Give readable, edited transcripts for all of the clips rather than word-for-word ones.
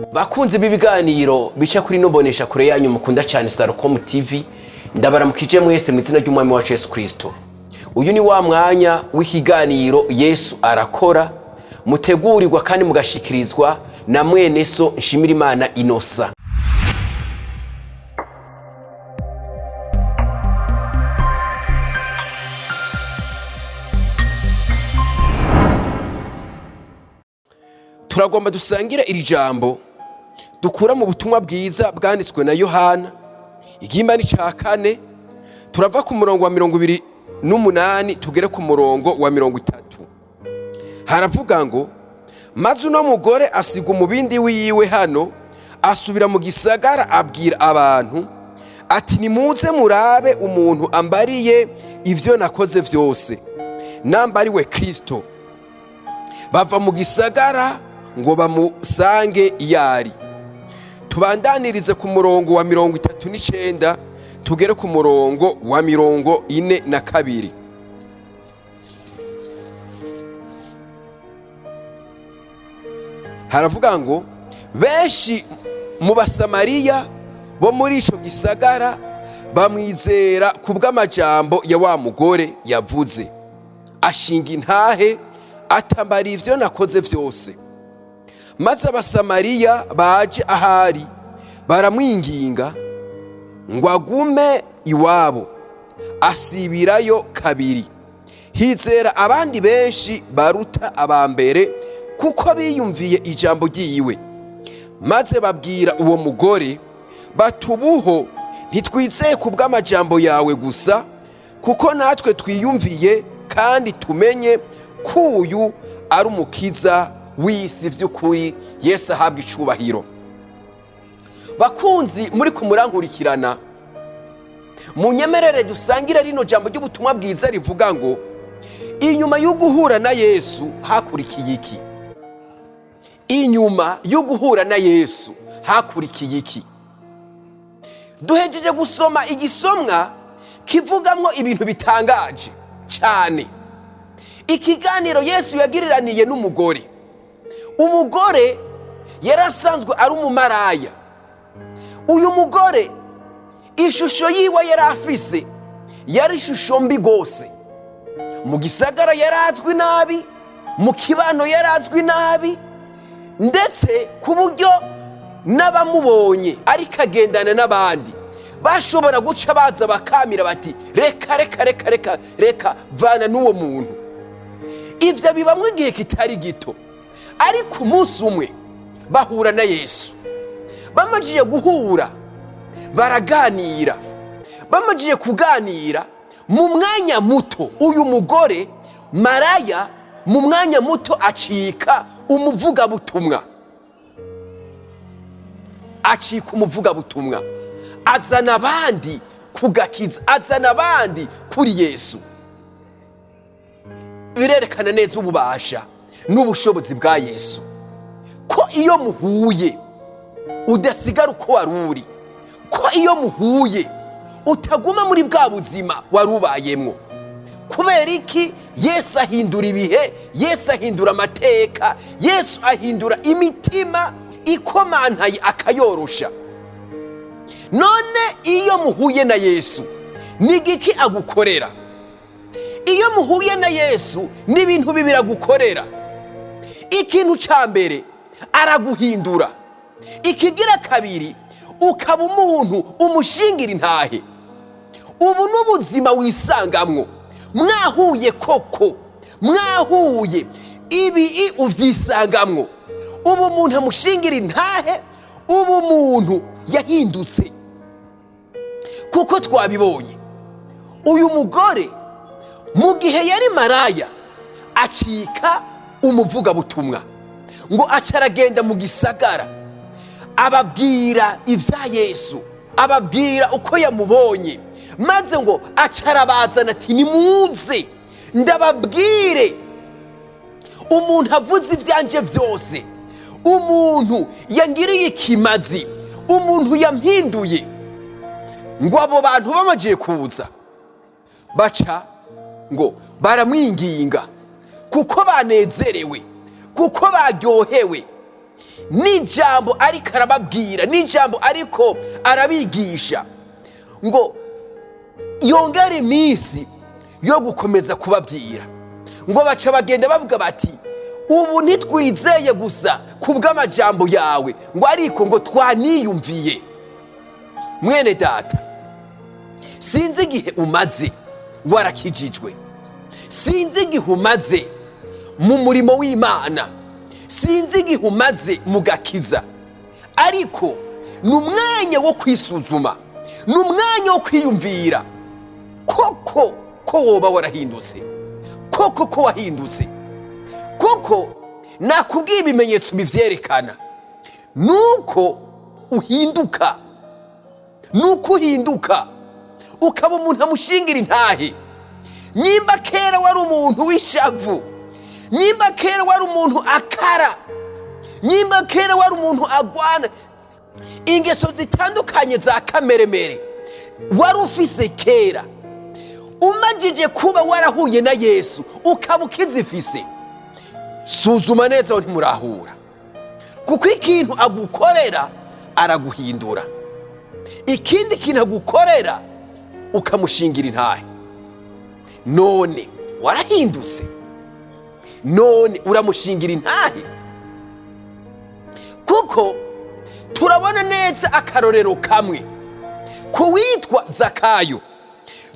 Bakunzi b'ibiganiro bica kuri ino mbonesha kure yanyu mukunda cyane Sarocom TV, ndabaramukije mwese mu izina ry'Umwami wacu Yesu Kristo. Uyu ni wa mwanya w'ikiganiro Yesu Arakora, mutegurirwa kandi mugashikirizwa na mwene so Nshimirimana Inosa. Turagomba dusangire iri jambo dukura mu butumwa bwiza bwanditswe na Yohana, igihimba ni ca kane. Turava ku murongo wa 28 tugere ku murongo wa 30. Haravuga ngo: "Maze uno mugore asiga umubindi wiwe hano, asubira mu gisagara, abwira abantu ati: 'Nimuze murabe umuntu ambariye ivyo nakoze vyose, namba ari we Kristo.' Bava mu gisagara ngo bamusange iyo ari." Tubandanirize ku murongo wa 39 tugere ku murongo wa 42. Haravuga ngo: "Benshi mu Basamariya bo muri ico gisagara bamwizera ku bw'amajambo ya wa mugore yavuze, ashinga intahe atambara ivyo nakoze vyose. Maze Abasamariya baje ahari baramwinginga ngo agume iwabo, asibirayo kabiri. Hizera abandi benshi baruta aba mbere, kuko biyumviye ijambo ryiwe. Maze babwira uwo mugore batubuho: 'Ntitwizeye ku bw'amajambo yawe gusa, kuko natwe twiyumviye kandi tumenye ko uyu ari umukiza w'isi vy'ukuri.'" Yesu ahabwa icubahiro. Bakunzi muri kumurankurikirana, munyemerere dusangire rino jambo ry'ubutumwa bwiza rivuga ngo: inyuma yo guhura na Yesu hakurikiye iki? Inyuma yo guhura na Yesu hakurikiye iki? Duhejeje gusoma igisomwa kivugamwo ibintu bitangaje cyane, ikiganiro Yesu yagiriraniye n'umugore. Umugore yari asanzwe ari umumaraya. Uyu mugore ishusho yiwe yari afise yari ishusho mbi rwose. Mu gisagara yari azwi nabi, mu kibano yari azwi nabi, ndetse ku buryo n'abamubonye ariko agendana n'abandi bashobora guca baza bakamira bati: "Reka, reka, reka, reka, reka, vana n'uwo muntu." Ivyo bibamwo igihe kitari gito, ariko umunsi umwe bahura na Yesu. Bamajije guhura baraganira. Bamajije kuganira, mu mwanya muto uyu mugore maraya mu mwanya muto acika umuvugabutumwa, acika umuvugabutumwa, azana abandi kugakiza, azana abandi kuri Yesu. Birerekana neza ububasha n'ubushobozi bwa Yesu, ko iyo muhuye udasigara uko wari uri, ko iyo muhuye utaguma muri bwa buzima wari ubayemwo. Kubera iki? Yesu ahindura ibihe, Yesu ahindura amateka, Yesu ahindura imitima ikomantaye akayorosha. None iyo muhuye na Yesu ni igiki agukorera? Iyo muhuye na Yesu ni ibintu bibiri agukorera. Ikintu cya mbere, araguhindura. Ikigira kabiri, ukaba umuntu umushingira intahe. Ubu n'ubuzima wisangamwo mwahuye koko, mwahuye ibi ubyisangamwo. Ubu umuntu amushingira intahe, ubu umuntu yahindutse. Kuko twabibonye, uyu mugore mu gihe yari maraya acika umuvugabutumwa, ngo aca aragenda mu gisagara ababwira ibya Yesu, ababwira uko yamubonye, maze ngo aca arabazana ati: "Nimuze ndababwire umuntu avuze ibyanje byose, umuntu yangiriye ikimazi, umuntu yampinduye." Ngo abo bantu bamagiye kuza, baca ngo baramwinginga, kuko banezerewe, kuko baryohewe. N'ijambo ariko arababwira, n'ijambo ariko arabigisha, ngo yongere iminsi yo gukomeza kubabwira. Ngo baca bagenda bavuga bati: "Ubu ntitwizeye gusa ku bw'amajambo yawe," ngo ariko ngo twaniyumviye. Mwene data, sinzi igihe umaze warakijijwe, sinzi igihe umaze mu murimo w'Imana, sinzi igihe umaze mu gakiza, ariko ni umwanya wo kwisuzuma, ni umwanya wo kwiyumvira koko ko woba warahindutse, koko ko wahindutse. Kuko nakubwiye ibimenyetso bivyerekana, nuko uhinduka, nuko uhinduka ukaba umuntu amushingira intahe. Nyimba kera wari umuntu w'ishavu, nyimba kera wari umuntu akara, nyimba kera wari umuntu agwana, ingeso zitandukanye za kameremere wari ufise kera, umajije kuba warahuye na Yesu ukaba ukizifise, suzuma neza aho ntimurahura. Kuko ikintu agukorera, araguhindura. Ikindi kintu agukorera, ukamushingira intahe. None warahindutse? None uramushingira intahe? Kuko turabona neza akarorero kamwe ku witwa Zakayo.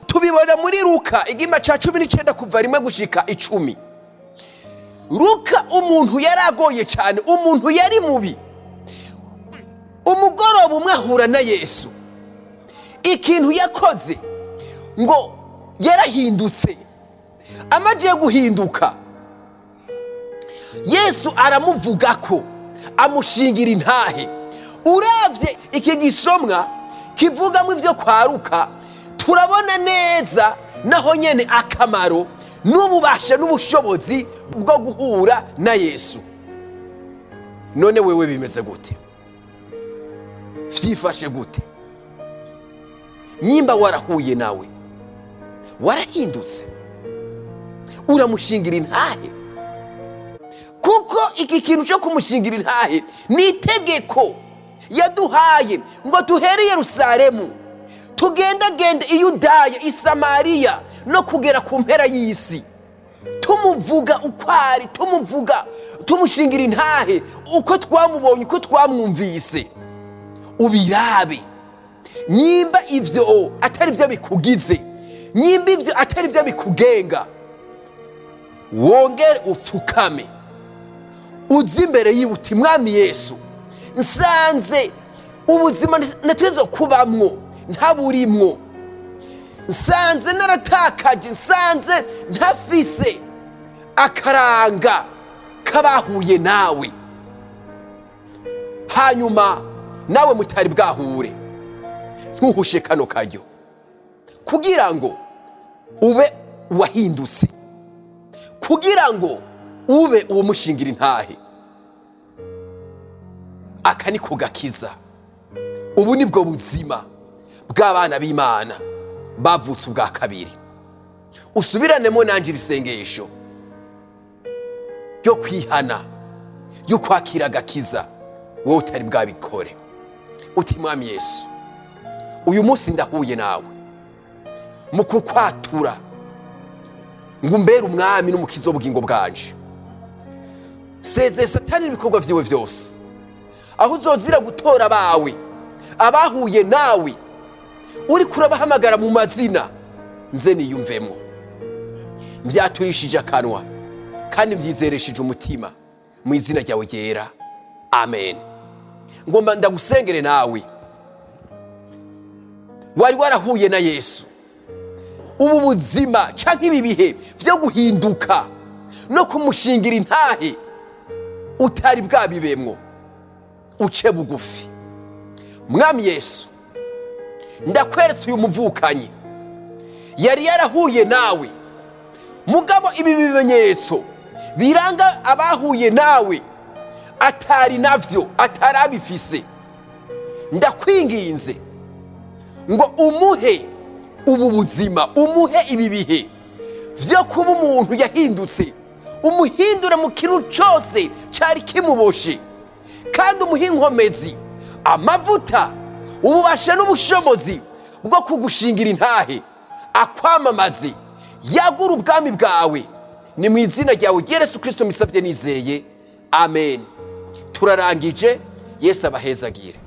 Tubibona muri Luka igima ca 19, kuva 1 gushika 10. Luka, umuntu yari agoye cyane, umuntu yari mubi, umugoroba umwe ahura na Yesu. Ikintu yakoze, ngo yarahindutse. Amaze guhinduka, Yesu aramuvuga ko amushingira intahe. Uravye iki gisomwa kivugamo ivyo kwaruka, turabona neza naho nyene akamaro n'ububasha n'ubushobozi bwo guhura na Yesu. None wewe bimeze gute? Vyifashe gute? Nyimba warahuye nawe, warahindutse, uramushingira intahe? Kuko iki kintu cyo kumushingira intahe ni itegeko yaduhaye, ngo duhere i Yerusalemu, tugendagende i Yudaya, i Samariya, no kugera ku mpera y'isi, tumuvuga uko ari, tumuvuga, tumushingira intahe uko twamubonye, uko twamwumvise. Ubirabe nyimba ivyo atari byo bikugize, nyimba ivyo atari byo bikugenga, wongere upfukame, uze imbere yiwe uti: "Mwami Yesu, nsanze ubuzima natwezo kubamwo ntaburimwo, nsanze naratakaje, nsanze ntafise akaranga k'abahuye nawe." Hanyuma nawe mutari bwahure, ntuhushe kano karyo kugira ngo ube uwahindutse, kugira ngo ube uwo mushingira intahe. Aka ni ko gakiza. Ubu ni bwo buzima bw'abana b'Imana bavutse ubwa kabiri. Usubiranemo nanjye iri sengesho ryo kwihana, ryo kwakira agakiza, wowe utari bwabikore, uti: "Mwami Yesu, uyu munsi ndahuye nawe mu kukwatura ngo umbere umwami n'umukiza w'ubugingo bwanje. Sezeye Satani ibikorwa vyiwe vyose. Aho uzozira gutora abawe, abahuye nawe, uri kurabahamagara mu mazina, nze niyumvemo. Mvyaturishije akanwa kandi mvyizeresheje umutima, mu izina ryawe ryera, amen." Ngomba ndagusengere nawe wari warahuye na Yesu, ubu buzima canke ibi bihe vyo guhinduka no kumushingira intahe utari bwabibemwo, uce bugufi. Mwami Yesu, ndakweretse uyu muvukanyi yari yarahuye nawe, mugabo ibi bimenyetso biranga abahuye nawe atari navyo, atarabifise. Ndakwinginze ngo umuhe ubu buzima, umuhe ibi bihe vyo kuba umuntu yahindutse, umuhindure mu kintu cose cari kimuboshe. Kandi umuhe inkomezi, amavuta, ububasha n'ubushobozi bwo kugushingira intahe, akwamamaze, yagura ubwami bwawe. Ni mu izina ryawe Yesu Kirisito mbisabye nizeye, amen. Turarangije. Yesu abahezagire.